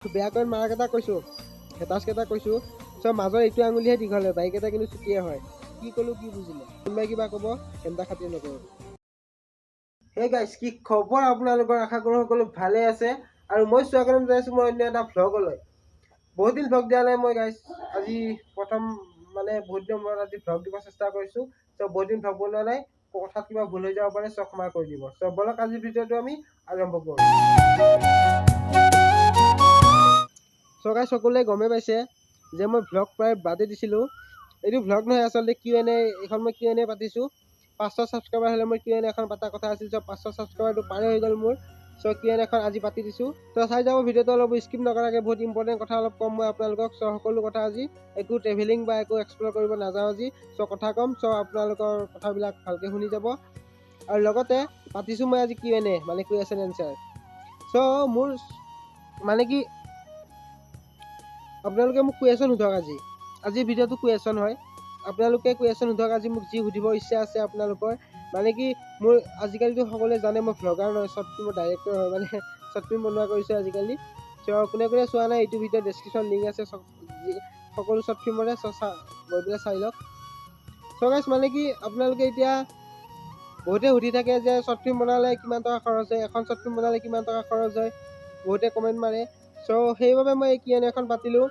বেয়া কমেণ্ট মাৰাকেইটা কৈছোঁ, হেটাৰ্ছকেইটা কৈছোঁ, চ' মাজৰ এইটো আঙুলিহে দীঘল হয়, বাকীকেইটা কিন্তু চুটিয়ে হয়। কি ক'লোঁ কি বুজিলে? কোনোবাই কিবা ক'ব, সেনেটা খাতিৰ নকৰোঁ। হে গাইছ, কি খবৰ আপোনালোকৰ? আশা কৰোঁ সকলো ভালে আছে। আৰু মই স্বাগতম জনাইছোঁ মই অন্য এটা ভ্লগলৈ। বহুত দিন ভ্লগ দিয়া নাই মই গাইছ, আজি প্ৰথম মানে বহুত দিনৰ মূৰত আজি ভ্লগ দিব চেষ্টা কৰিছোঁ। চ' বহুত দিন ভ্লগ বনোৱা নাই, কথাত কিবা ভুল হৈ যাব পাৰে, চ' ক্ষমা কৰি দিব। চ' ব'লক আজিৰ ভিডিঅ'টো আমি আৰম্ভ কৰোঁ। চ' গাইছ, সকলোৱে গমেই পাইছে যে মই ভ্লগ প্ৰায় বাদেই দিছিলোঁ। এইটো ভ্লগ নহয় আচলতে, কিউ এন এ, এইখন মই কিউ এন এ পাতিছোঁ। 500 ছাবস্ক্ৰাইবাৰ হ'লে মই কিউ এন এখন পতা কথা আছিল। চ' 500 ছাবস্ক্ৰাইবাৰটো পাৰে হৈ গ'ল মোৰ। চ' কিউ এন এখন আজি পাতি দিছোঁ। ত' চাই যাব ভিডিঅ'টো অলপ স্কিপ নকৰাকৈ, বহুত ইম্পৰ্টেণ্ট কথা অলপ ক'ম মই আপোনালোকক। চ' সকলো কথা আজি, একো ট্ৰেভেলিং বা একো এক্সপ্ল'ৰ কৰিব নাযাওঁ আজি। চ' কথা ক'ম, চ' আপোনালোকৰ কথাবিলাক ভালকৈ শুনি যাব। আৰু লগতে পাতিছোঁ মই আজি কিউ এন এ, মানে কুৱেশ্যন এনচাৰ। চ' মোৰ মানে কি, আপোনালোকে মোক কুৱেশ্যন সোধক আজি। আজিৰ ভিডিঅ'টো কুৱেশ্যন হয়, আপোনালোকে কুৱেশ্যন সোধক আজি মোক, যি সুধিব ইচ্ছা আছে আপোনালোকৰ। মানে কি, মোৰ আজিকালিতো সকলোৱে জানে মই ভ্লগাৰ নহয়, শ্বৰ্ট ফিল্মৰ ডাইৰেক্টৰ হয়, মানে শ্বৰ্ট ফিল্ম বনোৱা কৰিছোঁ আজিকালি। চ' কোনে কোনে চোৱা নাই, এইটো ভিডিঅ' ডেছক্ৰিপশ্যন লিংক আছে সকলো শ্বৰ্ট ফিল্মৰে, চ' গৈ পেলাই চাই লওক। চ' গাইছ, মানে কি, আপোনালোকে এতিয়া বহুতে সুধি থাকে যে শ্বৰ্ট ফিল্ম বনালে কিমান টকা খৰচ হয়, এখন শ্বৰ্ট ফিল্ম বনালে কিমান টকা খৰচ হয়, বহুতে কমেণ্ট মাৰে। চ' সেইবাবে মই এই কিউ এন এখন পাতিলোঁ।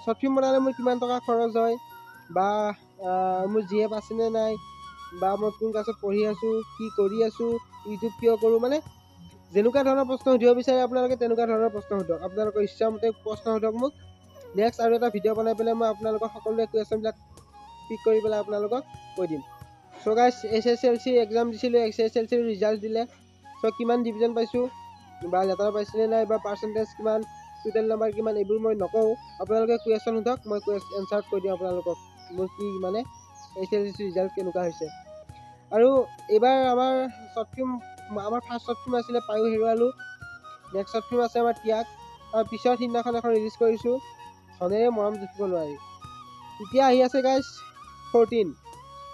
শ্বৰ্ট ফিল্ম বনালে মোৰ কিমান টকা খৰচ হয়, বা মোৰ জি এফ আছেনে নাই, বা মই কোন ক্লাছত পঢ়ি আছোঁ, কি কৰি আছোঁ, ইউটিউব কিয় কৰোঁ, মানে যেনেকুৱা ধৰণৰ প্ৰশ্ন সুধিব বিচাৰে আপোনালোকে তেনেকুৱা ধৰণৰ প্ৰশ্ন সোধক। আপোনালোকৰ ইচ্ছামতে প্ৰশ্ন সোধক মোক। নেক্সট আৰু এটা ভিডিঅ' বনাই পেলাই মই আপোনালোকৰ সকলোৰে কুৱেশ্যনবিলাক পিক কৰি পেলাই আপোনালোকক কৈ দিম। চ' গাইছ, এইচএছএলচি এক্সাম দিছিলোঁ, এইচএছএলচিৰ ৰিজাল্ট দিলে। চ' কিমান ডিভিজন পাইছোঁ, বা লেটাৰ পাইছিলে নাই, বা পাৰ্চেণ্টেজ কিমান, টোটেল নাম্বাৰ কিমান, এইবোৰ মই নকওঁ। আপোনালোকে কুৱেশ্যন সোধক, মই এনচাৰ কৈ দিম আপোনালোকক মোৰ কি মানে এইচএছএলচি ৰিজাল্ট কেনেকুৱা হৈছে। আৰু এইবাৰ আমাৰ শ্বৰ্ট ফিল্ম, আমাৰ ফাৰ্ষ্ট শ্বৰ্ট ফিল্ম আছিলে পায়ো হেৰুৱালোঁ। নেক্সট শ্বৰ্ট ফিল্ম আছে আমাৰ ত্যাগ। তাৰ পিছত সিদিনাখন এখন ৰিলিজ কৰিছোঁ, ধনেৰে মৰম জুখিব নোৱাৰি। এতিয়া আহি আছে গাইজ 14।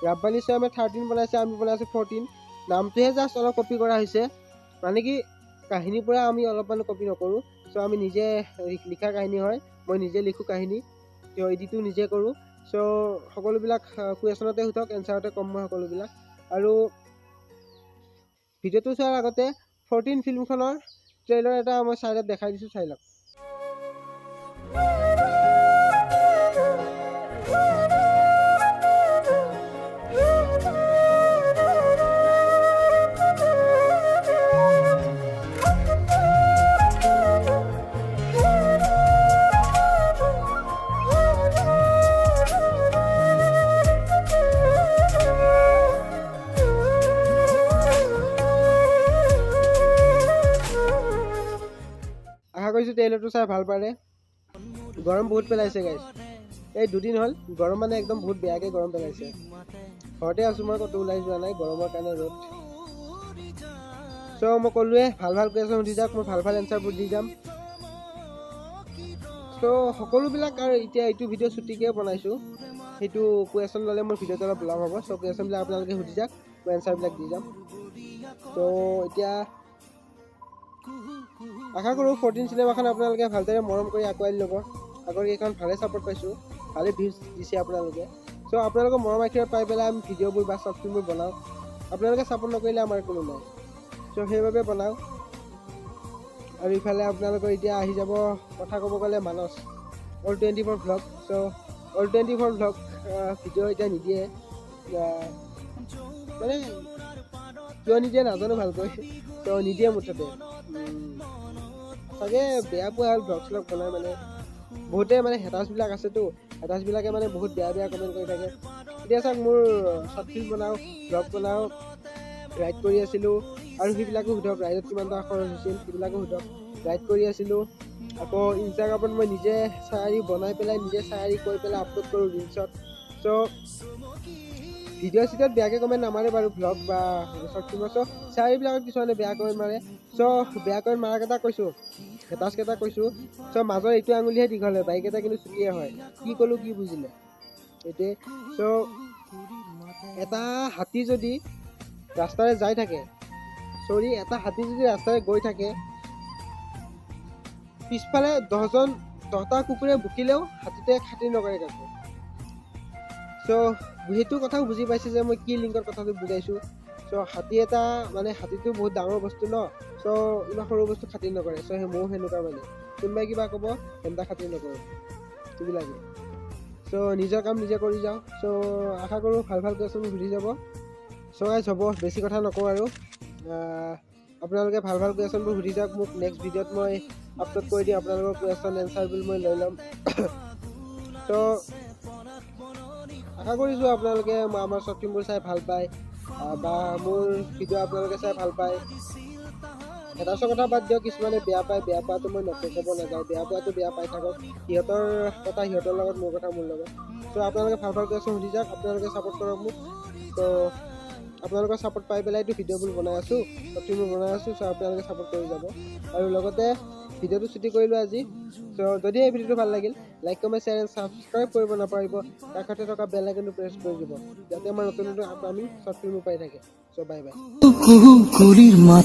ৰাব্বানী স্বয়মে 13 বনাইছে, আমি বনাইছোঁ 14। নামটোহে জাষ্ট অলপ কপি কৰা হৈছে, মানে কি কাহিনীৰ পৰা আমি অলপমানো কপি নকৰোঁ। চ' আমি নিজে লিখা কাহিনী হয়, মই নিজে লিখোঁ কাহিনী, ত' এডিটো নিজে কৰোঁ। চ' সকলোবিলাক কুৱেশ্যনতে সোধক, এনচাৰতে ক'ম মই সকলোবিলাক। আৰু ভিডিঅ'টো চোৱাৰ আগতে 14 ফিল্মখনৰ ট্ৰেইলাৰ এটা মই চাইডত দেখাই দিছোঁ, চাই লওক। আশা কৰিছোঁ ট্ৰেইলাৰটো চাই ভাল পালে। গৰম বহুত পেলাইছে গাইছ, এই দুদিন হ'ল গৰম, মানে একদম বহুত বেয়াকৈ গৰম পেলাইছে। ঘৰতে আছোঁ মই, ক'তো ওলাই যোৱা নাই গৰমৰ কাৰণে, ৰ'দ। চ' মই ক'লোৱে, ভাল ভাল কুৱেশ্যন সুধি যাওক, মই ভাল ভাল এনচাৰবোৰ দি যাম। চ' সকলোবিলাক আৰু এতিয়া এইটো ভিডিঅ' চুটিকৈ বনাইছোঁ, সেইটো কুৱেশ্যন ল'লে মোৰ ভিডিঅ'টো অলপ লং হ'ব। চ' কুৱেশ্যনবিলাক আপোনালোকে সুধি যাওক, মই এনচাৰবিলাক দি যাম। ত' এতিয়া আশা কৰোঁ 14 চিনেমাখন আপোনালোকে ভালদৰে মৰম কৰি আঁকোৱালি ল'ব। আগৰ কেইখন ভালে ছাপোৰ্ট পাইছোঁ, ভালে ভিউজ দিছে আপোনালোকে। চ' আপোনালোকৰ মৰম আশীৰ্বাদ পাই পেলাই আমি ভিডিঅ'বোৰ বা শ্বৰ্ট ফিল্মবোৰ বনাওঁ। আপোনালোকে ছাপোৰ্ট নকৰিলে আমাৰ কোনো নাই, চ' সেইবাবে বনাওঁ। আৰু ইফালে আপোনালোকৰ এতিয়া আহি যাব, কথা ক'ব গ'লে মানস অল 24 ভ্লগ। চ' অল 24 ভ্লগ ভিডিঅ' এতিয়া নিদিয়ে, মানে কিয় নিদিয়ে নাজানো ভালকৈ, ত' নিদিয়ে মুঠতে। চাগে বেয়া পোৱা হ'ল ভ্লগ শ্লগ বনাই, মানে বহুতে মানে হেটাৰ্ছবিলাক আছেতো, হেটাৰ্ছবিলাকে মানে বহুত বেয়া বেয়া কমেণ্ট কৰি থাকে। এতিয়া চাওক, মোৰ শ্বৰ্ট ফিল্ম বনাওঁ, ভ্লগ বনাওঁ, ৰাইড কৰি আছিলোঁ, আৰু সেইবিলাকো সোধক, ৰাইডত কিমান টকা খৰচ হৈছিল সেইবিলাকো সোধক। ৰাইড কৰি আছিলোঁ, আকৌ ইনষ্টাগ্ৰামত মই নিজে চায়াৰী বনাই পেলাই, নিজে চায়াৰী কৈ পেলাই আপলোড কৰোঁ ৰিলচত। চ' ভিডিঅ' চিডিঅ'ত বেয়াকৈ কমেণ্ট নামাৰে বাৰু ভ্লগ বা শ্বৰ্ট ফিল্মত। চ' চায়াৰীবিলাকত কিছুমানে বেয়া কমেণ্ট মাৰে। চ' বেয়া কমেণ্ট মাৰাকেইটা কৈছোঁ, হেটাৰ্ছকেইটা কৈছোঁ, চ' মাজৰ এইটো আঙুলিহে দীঘল হয়, বাকীকেইটা কিন্তু চুটিয়ে হয়। কি ক'লোঁ কি বুজিলে এইটোৱে। চ' এটা হাতী যদি ৰাস্তাৰে যাই থাকে, চৰি, এটা হাতী যদি ৰাস্তাৰে গৈ থাকে, পিছফালে 10জন 10টা কুকুৰে ভুকিলেও হাতীটোৱে খাতিৰ নকৰে কাকো। চ' সেইটো কথাও বুজি পাইছে যে মই কি লিংকত কথাটো বুজাইছোঁ। চ' হাতী এটা মানে হাতীটো বহুত ডাঙৰ বস্তু ন, চ' ইমান সৰু বস্তু খাতিৰ নকৰে। চ' সেই ময়ো সেনেকুৱা, মানে কোনোবাই কিবা ক'ব সেনেকুৱা খাতিৰ নকৰোঁ, সেইবিলাকে। চ' নিজৰ কাম নিজে কৰি যাওঁ। চ' আশা কৰোঁ ভাল ভাল কুৱেশ্যন সুধি যাব। চ' গাইজ, হ'ব, বেছি কথা নকওঁ আৰু। আপোনালোকে ভাল ভাল কুৱেশ্যনবোৰ সুধি যাওক মোক। নেক্সট ভিডিঅ'ত মই আপলোড কৰি দিম। আপোনালোকৰ কুৱেশ্যন এনচাৰবোৰ মই লৈ ল'ম। চ' আশা কৰিছোঁ আপোনালোকে আমাৰ শ্বৰ্ট ফিল্মবোৰ চাই ভাল পায় বা মোৰ ভিডিঅ' আপোনালোকে চাই ভাল পায়। হেটাৰ্ছৰ কথা বাদ দিয়ক, কিছুমানে বেয়া পায়। বেয়া পোৱাটো মই নকওঁ, ক'ব নাযাওঁ। বেয়া পোৱাটো বেয়া পাই থাকক, সিহঁতৰ কথা সিহঁতৰ লগত, মোৰ কথা মোৰ লগত। চ' আপোনালোকে ভাল ভাল কুৱেশ্যন সুধি যাওক, আপোনালোকে ছাপোৰ্ট কৰক মোক। চ' আপোনালোকৰ ছাপোৰ্ট পাই পেলাইতো ভিডিঅ'বোৰ বনাই আছোঁ, শ্বৰ্ট ফিল্মবোৰ বনাই আছোঁ। চ' আপোনালোকে ছাপোৰ্ট কৰি যাব। আৰু লগতে ভিডিঅ'টো ছুটি কৰিলোঁ আজি। চ' যদি এই ভিডিঅ'টো ভাল লাগিল, like, comment, share and subscribe কৰিব নাপাহৰিব। কাষতে থকা বেল আইকনটো প্ৰেছ কৰি দিব, যাতে আমাৰ নতুন নতুন আপকামিং শ্বৰ্ট ফিল্মবোৰ পাই থাকে। চ' বাই বাই। কুলিৰ মাত।